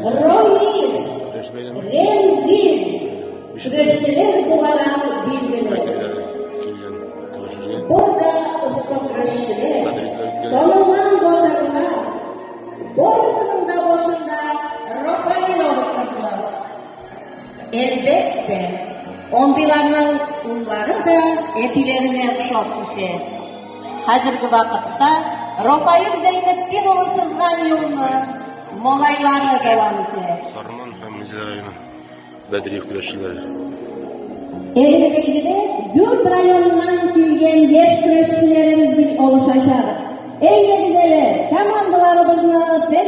Ромил, Көрәш бәйрәме. Рәмзил Биш көрәшчеләр буларак билгеле. Вәкилләре килгән көрәшергә. Бу да оста көрәшчеләр, Бәдриевләр үткәрә. танылган батырлар, барысының да башында Рафаэль алып торды. Әлбәттә, андыйларның уллары да әтиләренә охшап үсә. Хәзерге вакытта Рафаэль Зәйнетдин улы сызган юлны малайлары дәвам итә. Сарман һәм Минзәлә районы Бәдриев көрәшчеләре. Әлеге бәйгедә дүрт районнан килгән яшь көрәшчеләребез алышачак. Әйдәгез әле, командаларыбызны сәламлик.